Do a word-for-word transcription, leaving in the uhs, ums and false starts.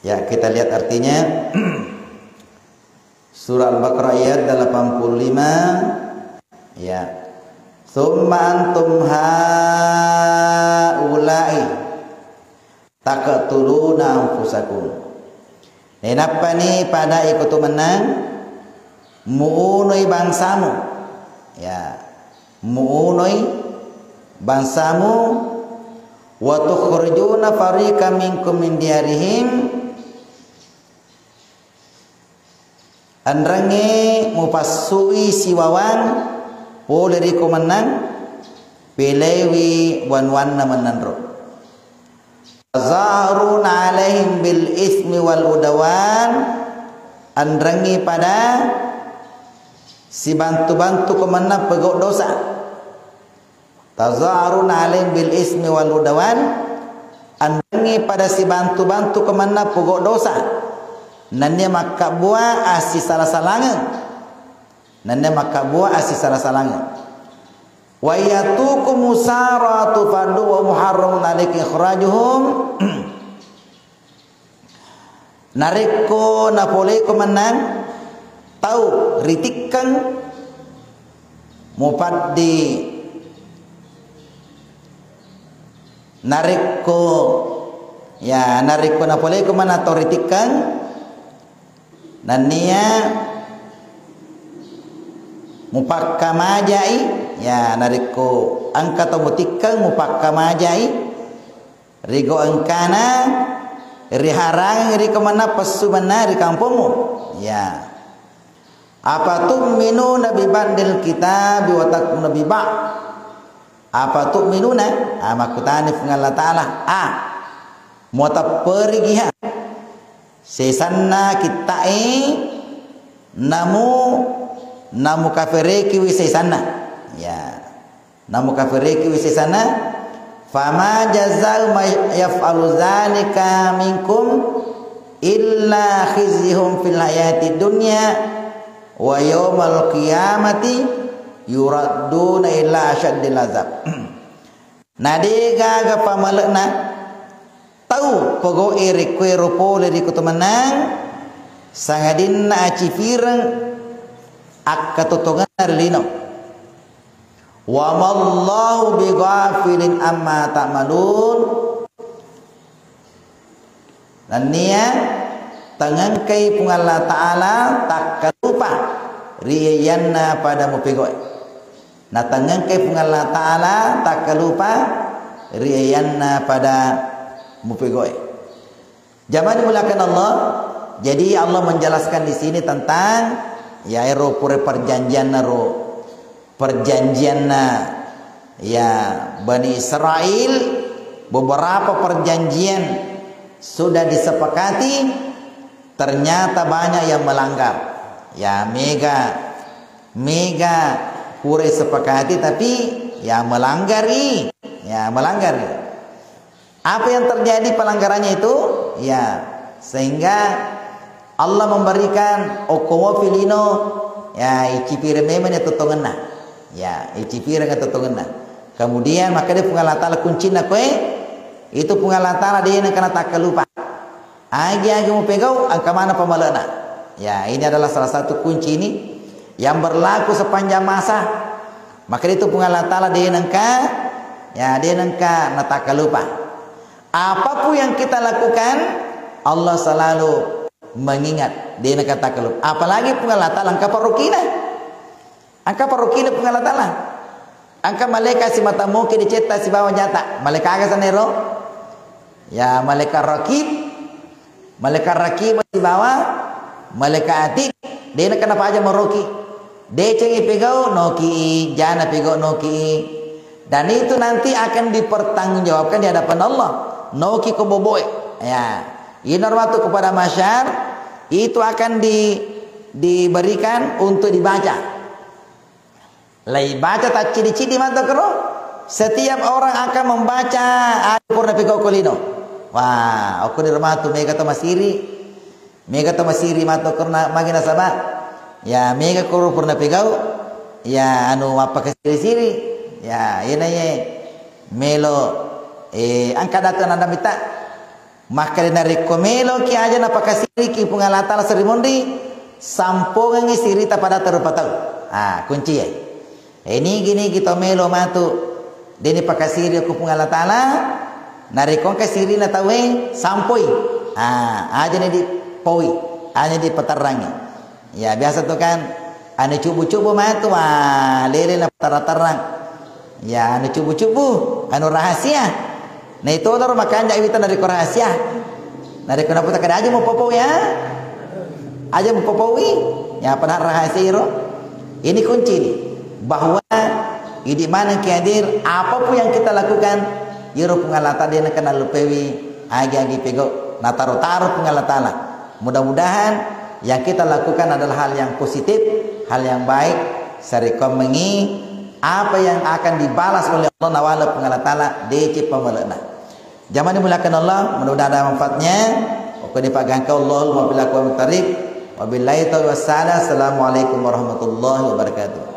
Ya, kita lihat artinya. Surah Al-Baqarah ayat delapan puluh lima. Ya. "Tsumma antum haula'i taqtuluna anfusakum." Nainappani pada iko tu mennang muunoi bangsamu. Ya. Muunoi bangsamu, "wa tukhrijuna fariqan minkum min diyarihim," enrengnge mupassui siwawang pole ri ko mennang, pelewi wanuanna mennanro. "Tazaharuna alaihim bil ismi wal udwan," enrengngi pada sibantu-bantu ko mennang pegau dosa. "Tazaharuna alaihim bil ismi wal udwan," enrengngi pada sibantu-bantu ko mennang pegau dosa. Nennia makkabbua assisala-salangeng. Nennia makkabbua assisala-salangeng. "Wa ya'tukum usara tufadu wa muharramun alaikum ikhrajuhum." Narekko napoleko mennang tau ritikkeng mupaddi, narekko, ya, narekko napoleko mennang tau ritikkeng, nennia mupakkamajai, ya, narekko engka tau mutikkeng mupakkamajai, rigo engkana riharang ri ko mennang pessu mennang ri kampommu. Ya. "Apa tu'minuna bi ba'dil kitabi wa takfuruna bi ba'd?" "Apa tu'minuna?" Ah, makkutani Puang Allah Ta'ala. Ah, muatepperigi ha sesanna kitta'e, namu, namu kaferekiwi sesanna. Ya. Namu kaferekiwi sesanna, "Fama jazau ma yaf'alu dzalika minkum illa khizyun fil hayatid dunya wa yaumal qiyamati yuradduna ila asyaddil azab." Na degaga pamale'na tau pego'e rekkoero pole ri kutu mennang, sangadinna acifireng akkatotongenna ri lino. "Wa mallahu bighafilin amma ta'malun." Nennia tengengkai Puang Allah Ta'ala takkalupa ri iyanna pada mupegoe. Na tengengkai Puang Allah Ta'ala takkalupa ri iyanna pada mupegoe. Jamaah dimuliakan Allah, jadi Allah menjelaskan di sini tentang, ya, ero pura perjanjianna ro, perjanjianna, ya, Bani Israel, beberapa perjanjian sudah disepakati, ternyata banyak yang melanggar. Ya, mega, mega pura sepakati, tapi, ya, melanggari, ya, melanggari. Apa yang terjadi pelanggarannya itu? Ya, sehingga Allah memberikan okko mopi lino, ya, icipireng memang ya totongenna. Ya, icipireng totongenna. Kemudian maka dia Puang Allah Ta'ala kuncinna koe, itu Puang Allah Ta'ala dia yang kena takkalupa. Agi-agi mupegau, engka maneng pamale'na. Ya, ini adalah salah satu kunci ini yang berlaku sepanjang masa. Maka itu Puang Allah Ta'ala dia nengka, ya, dia nengka natakkalupa. Apapun yang kita lakukan, Allah selalu mengingat, dia nengka takkalupa. Apalagi Puang Allah Ta'ala engka parokina. Engka parokina Puang Allah Ta'ala. Engka malaika simata moki dicetta sibawa jata. Malaika aga sanero? Ya, malaika Rakib. Malaika Rakib sibawa malaika Atid. Dena kena paja maroki. Deceng ipegau noki, jana pegau noki. Dan itu nanti akan dipertanggungjawabkan di hadapan Allah. Noki ko boboe. Ya. Ina waktu kepada masyar itu akan di, diberikan untuk dibaca. Laibaca taccidi-cidi mattokoro. Setiap orang akan membaca anu purna pegau ko lino. Wah, okko ni romatu mega to masiri. Mega to masiri mattokoro na magi nasaba. Ya, mega koro purna pegau. Ya, anu mappakasiri-siri. Ya, iyena ye melo, eh, engka datu nanda mita. Makkeda narekko meloki aja napakasiriki Puang Allah Ta'ala seri monri, sampongengngi sirita pada terupa tau. Ah, kunci e. Eh, nigi-nigi to melo matu, deni pakasiri ko Puang Allah Ta'ala, narekko engka sirina tauwe, sampoi. Ah, aja ni dipoi, aja dipaterrangi. Ya, biasa tu kan, anu cubu-cubu matu, wah, lele na terang-terang. Ya, anu cubu-cubu, anu rahasia. Nah, itu orang makanja wita narekko rahasia. Narekko naputa kada aja mau popo ya. Aja mau popowi. Ya, padahal rahasia iro. Ini kunci ini. Bahwa idi mana ki hadir, apapun yang kita lakukan, iro Puang Allah Ta'ala dia kena lupewi, agi-agi pego, nataro-taro Puang Allah Ta'ala. Mudah-mudahan yang kita lakukan adalah hal yang positif, hal yang baik, sarekkoammengngi apa yang akan dibalas oleh Allah nawala Puang Allah Ta'ala, deceng pamalena. Jamaah dimuliakan Allah, mudah-mudahan ada manfaatnya. Wa qad fagangka Allahul muwaffiq ila aqwamit thariq. Wabillahi taufiq wassalam. Assalamualaikum warahmatullahi wabarakatuh.